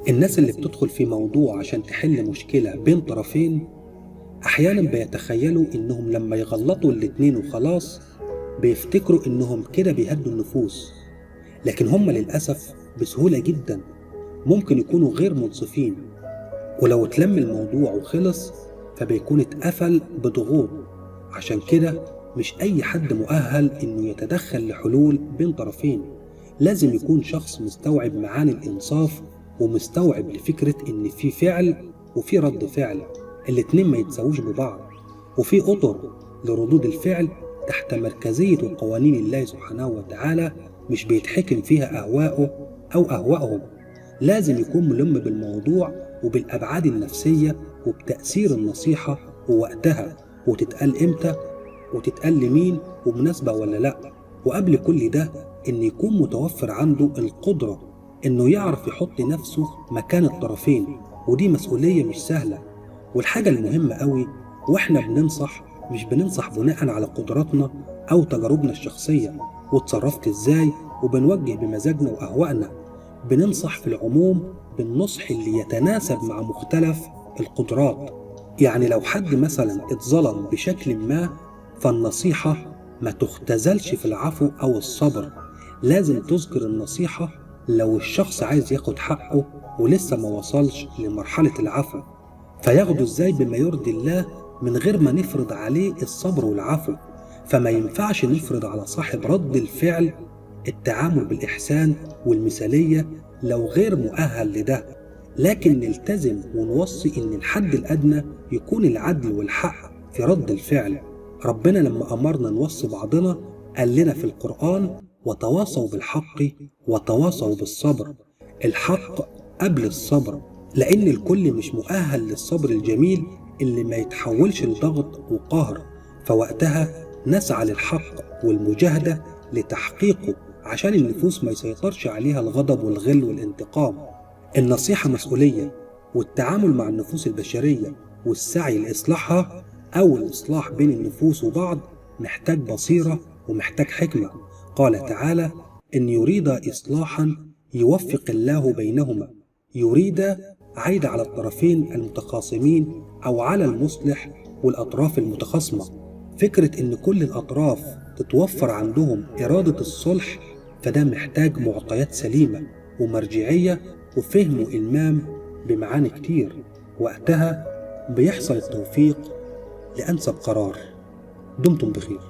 الناس اللي بتدخل في موضوع عشان تحل مشكلة بين طرفين أحيانا بيتخيلوا إنهم لما يغلطوا الاتنين وخلاص بيفتكروا إنهم كده بيهدوا النفوس، لكن هم للأسف بسهولة جدا ممكن يكونوا غير منصفين، ولو اتلم الموضوع وخلص فبيكون اتقفل بضغوط. عشان كده مش أي حد مؤهل إنه يتدخل لحلول بين طرفين، لازم يكون شخص مستوعب معاني الإنصاف ومستوعب لفكرة إن في فعل وفي رد فعل، الاتنين ما يتساووش ببعض، وفي أطر لردود الفعل تحت مركزية وقوانين الله سبحانه وتعالى مش بيتحكم فيها أهواؤه أو أهوائهم. لازم يكون ملم بالموضوع وبالأبعاد النفسية وبتأثير النصيحة ووقتها، وتتقال إمتى وتتقال لمين ومناسبة ولا لأ. وقبل كل ده إن يكون متوفر عنده القدرة إنه يعرف يحط نفسه مكان الطرفين، ودي مسؤولية مش سهلة. والحاجة المهمة قوي وإحنا بننصح، مش بننصح بناء على قدراتنا أو تجاربنا الشخصية وتصرفت إزاي وبنوجه بمزاجنا وأهوائنا، بننصح في العموم بالنصح اللي يتناسب مع مختلف القدرات. يعني لو حد مثلا اتظلم بشكل ما، فالنصيحة ما تختزلش في العفو أو الصبر، لازم تذكر النصيحة لو الشخص عايز ياخد حقه ولسه ما وصلش لمرحلة العفو، فياخده ازاي بما يرضي الله من غير ما نفرض عليه الصبر والعفو. فما ينفعش نفرض على صاحب رد الفعل التعامل بالإحسان والمثالية لو غير مؤهل لده، لكن نلتزم ونوصي إن الحد الأدنى يكون العدل والحق في رد الفعل. ربنا لما أمرنا نوصي بعضنا قال لنا في القرآن: وتواصوا بالحق وتواصوا بالصبر. الحق قبل الصبر، لأن الكل مش مؤهل للصبر الجميل اللي ما يتحولش لضغط وقهر، فوقتها نسعى للحق والمجاهدة لتحقيقه عشان النفوس ما يسيطرش عليها الغضب والغل والانتقام. النصيحة مسؤولية، والتعامل مع النفوس البشرية والسعي لإصلاحها أو الإصلاح بين النفوس وبعض محتاج بصيرة ومحتاج حكمة. قال تعالى: إن يريد إصلاحا يوفق الله بينهما. يريد عايدة على الطرفين المتخاصمين أو على المصلح والأطراف المتخاصمة. فكرة إن كل الأطراف تتوفر عندهم إرادة الصلح فده محتاج معطيات سليمة ومرجعية وفهم وإلمام بمعاني كتير، وقتها بيحصل التوفيق لأنسب قرار. دمتم بخير.